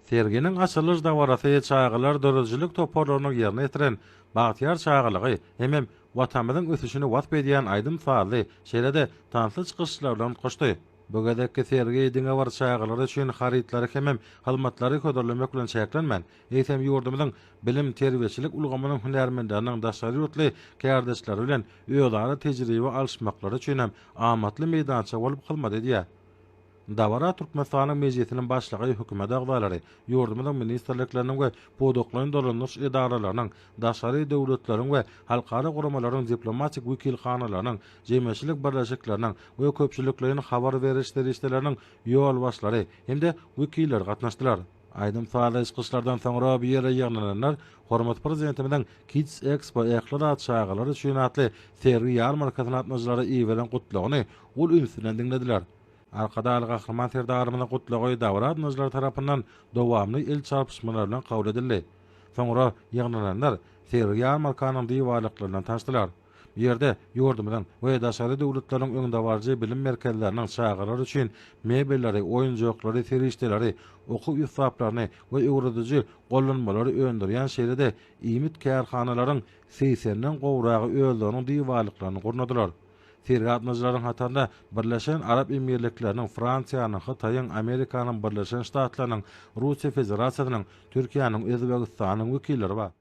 Serginiň açylyş dabarasy çagalar döredijilik toparlarynyň ýerine ýetiren bagtyýar çagalygy hemem Watanymyzyň ösüşini wasp edýän aýdym-sazly, şeýle-de tansly çykyşlar bilen utgaşdy. Bu gezekki sergi diňe bir çagalar üçin harytlary hemem hyzmatlary hödürlemek bilen çäklenmän, eýsem ýurdumyzyň bilim-terbiýeçilik ulgamynyň hünärmenleriniň daşary ýurtly kärdeşleri bilen özara tejribe alyşmaklary üçin hem amatly meýdança bolup hyzmat edýär. Dabara Türkmenistanyň Mejlisiniň Başlygy, Hökümet agzalary, ýurdumyzyň ministrlikleriniň we pudaklaýyn dolandyryş edaralarynyň, daşary döwletleriň we halkara guramalaryň diplomatik wekilhanalarynyň, jemgyýetçilik birleşikleriniň we köpçülikleýin habar beriş serişdeleriniň ýolbaşçylary hem-de wekilleri gatnaşdylar. Aýdym-sazly çykyşlardan soňra bu ýere ýygnananlar hormatly Prezidentimiziň Kids Expo ähli zat çagalar üçin atly sergi-ýarmarkasyna gatnaşyjylara iberen Gutlagyny uly üns bilen diňlediler. Arkadagly Gahryman Serdarymyzyň Gutlagy dabara gatnaşyjylar tarapyndan dowamly el çarpyşmalar bilen kabul edildi. Soňra ýygnananlar sergi-ýarmarkanyň diwarlyklary bilen tanyşdylar. Bu ýerde ýurdumyzyň we daşary döwletleriň öňdebaryjy bilim merkezleriniň çagalar üçin mebelleri, oýunjaklary, serişdeleri, okuw esbaplaryny we öwrediji gollanmalary öndürýän şeýle-de iýmit kärhanalaryň segsenden gowragy özleriniň diwarlyklaryny gurnadylar. Sergi gatnaşyjylaryň hatarynda Birleşen Arap Emirlikleriniň, Fransiýanyň, Hytaýyň, Amerikanyň Birleşen Ştatlarynyň, Russiýa Federasiýasynyň, Türkiýäniň, Özbegistanyň wekilleri bar.